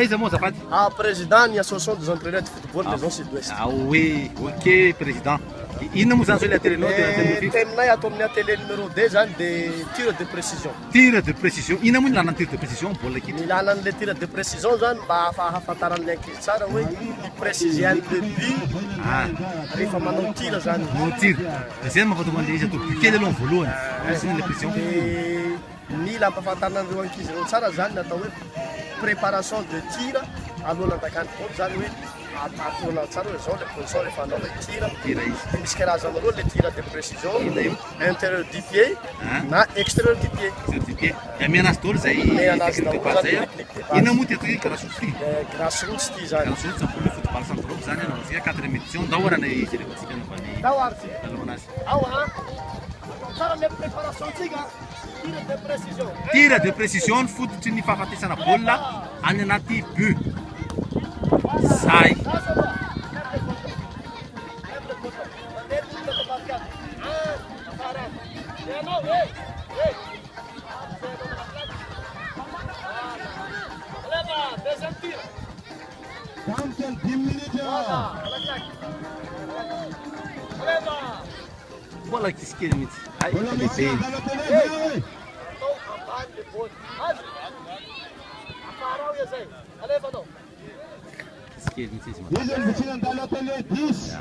Iza moa azafady? Ah, président ny association des entraîneurs de football de zone sud-ouest. Ah oui, ok président. Inona moa zany zao le atelier-nao de Thème-nay ato amin'ny atelier numéro 2 zany de tir de précision. Tir de précision. Inona moa ny ilana ny tir de précision amin'ny baolina kitra? Ny ilana an'le tir de précision zany mba ahafantaran'ny ankizy tsara hoe ny préciser an'le but rehefa manao tir zany. Manao tir. De zay no mampatonga an'le izy atao but kely aloha amin'ny voalohany. Préciser le précision. De mila ampahafantarina an'ireo ankizy ireo tsara zany ny atao hoe préparation de tir alohan'ny andakany baoly zany hoe atorona tsara hoe zao le position rehefa hanao hoe tir. Tir izy. De misy karazany roa le tir de précision. Inona io? Intérieur du pied na extérieur du pied. Extérieur du pied. De amiana azy daholo zay Amiana azy technique de daholo base zany zay a. technique de base. Inona moa ty atao hoe grassroots ty? Grassroots ty zany. Grassroots ampoule football centre Europe zany anaovantsika quatrième édition. Ndao arana hijerevantsika anaovan'ny Ndao ary tsika. lalao anazy. Ao a. Tsara le préparation tsika. Tir de précision. Tir de précision ny fototry ny fahafatesana baolina any anaty but. Zay. Mbola ankizy kely mihitsy. Hay, efa lehibe iny. Ankizy kely mihitsy izy.